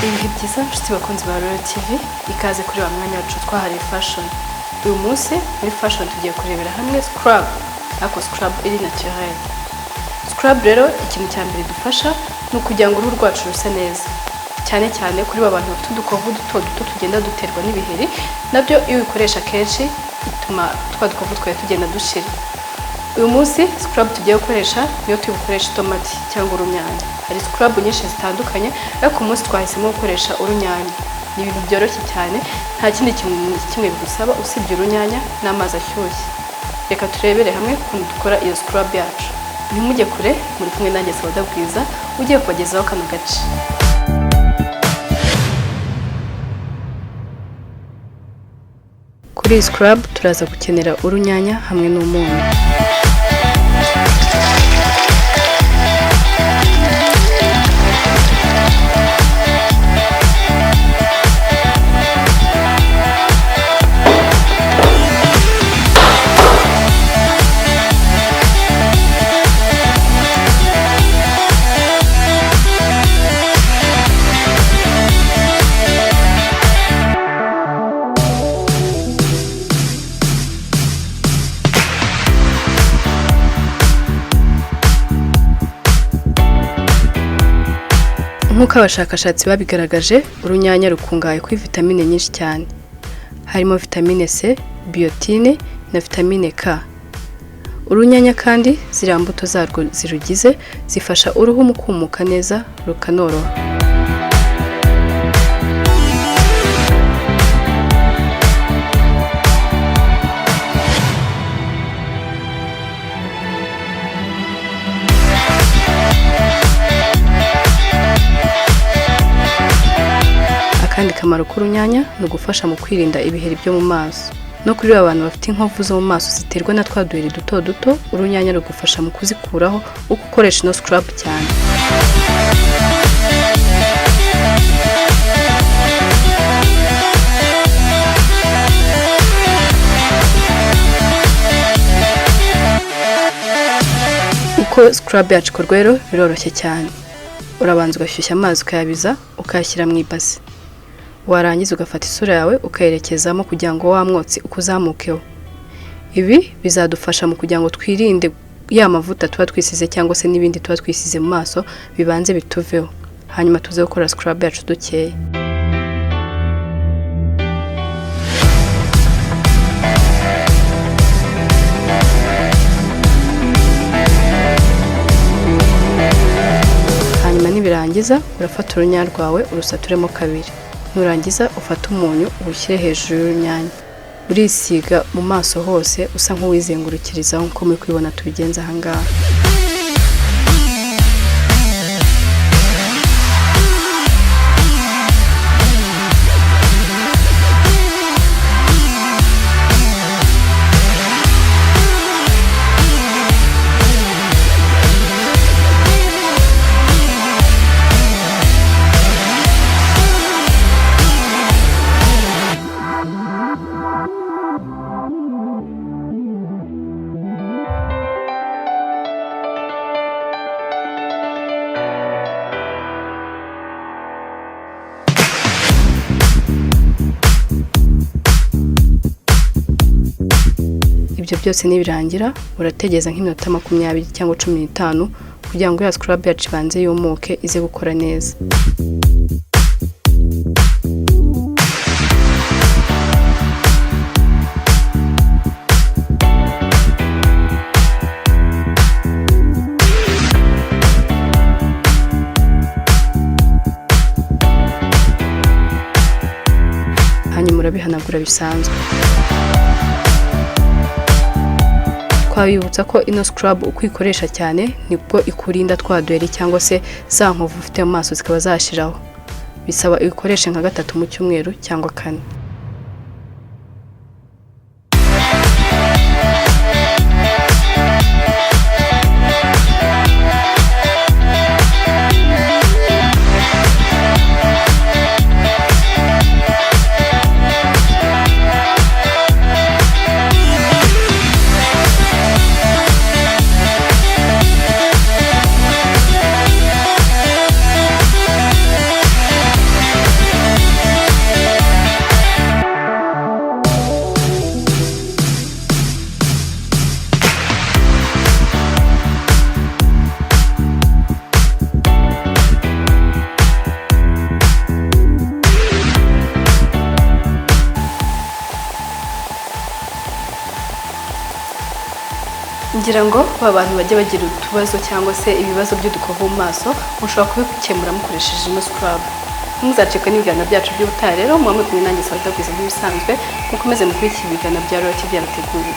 Ibihe byiza nshuti bakunzi ba Royal TV, ikaze kuri wa mwanya wacu twahariye fashion. Uyu munsi muri fashion tugiye kurebera hamwe scrub, ariko scrub iri naturel. Scrub rero, ikintu cya mbere idufasha ni ukugira ngo uruhu rwacu ruse neza, cyane cyane kuri ba bantu bafite udukovu duto duto tugenda duterwa n'ibiheri. Nabyo iyo ubikoresha kenshi bituma twa dukovu twawe tugenda dushira. Uyu munsi scrub tugiye gukoresha niyo turi bukoresha itomati cyangwa urunyanya. Hari scrub nyinshi zitandukanye, ariko uyu munsi twahisemo gukoresha urunyanya. Ni ibintu byoroshye cyane, nta kindi kintu na kimwe bigusaba usibye urunyanya n'amazi ashyushye. Reka turebere hamwe ukuntu dukora iyo scrub yacu. Ntimujye kure, muri kumwe nanjye Sawuda Bwiza ugiye kubagezaho kano gace. Kuri iyi scrub turaza gukenera urunyanya hamwe n'umunyu. Nk'uko abashakashatsi babigaragaje, urunyanya rukungahaye kuri vitamine nyinshi cyane, harimo vitamine C, biotin na vitamine K. Urunyanya kandi, ziriya mbuto zarwo zirugize zifasha uruhu mu kumuka neza, rukanoroha. Akandi kamaro k'urunyanya ni ugufasha mu kwirinda ibiheri byo mu maso. No kuri ba bantu bafite inkovu zo mu maso ziterwa na twa duheri duto duto, urunyanya rugufasha mu kuzikuraho uko ukoresha ino scrub cyane. Uko scrub yacu ikorwa rero biroroshye cyane. Urabanza ugashyushya amazi, ukayabiza, ukayashyira mu ibasi. Warangiza ugafata isura yawe ukayerekezamo kugira ngo wa mwotsi ukuzamukeho. Ibi bizadufasha mu kugira ngo twirinde ya mavuta tuba twisize cyangwa se n'ibindi tuba twisize mu maso, bibanze bituveho, hanyuma tuze gukora scrub yacu dukeye. Hanyuma nibirangiza urafata urunyanya rwawe urusaturemo kabiri. Nurangiza ufate umunyu uwushyire hejuru y'urunyanya, urisiga mu maso hose usa nk'uwizengurukirizaho, nk'uko muri kubibona tubigenza aha ngaha. Ibyo byose nibirangira urategereza nk'iminota 20 cyangwa 15 kugira ngo ya scrub yacu ibanze yumuke, ize gukora neza. Hanyuma urabihanagura bisanzwe. Twabibutsa ko ino scrub uko uyikoresha cyane nibwo ikurinda twa duheri cyangwa se za nkovu ufite mu maso zikaba zashiraho. Bisaba uyikoreshe nka gatatu mu cyumweru cyangwa kane. Ngira ngo ba bantu bajya bagira utubazo cyangwa se ibibazo by'udukovu mu maso, mushobora kubikemura mukoresheje ino scrub. Ntimuzacikwe n'ibiganiro byacu by'ubutaha. Rero muba muri kumwe nanjye Sauda Gwiza nk'ibisanzwe. Mukomeze mukurikire ibiganiro bya Royal TV yabateguriye.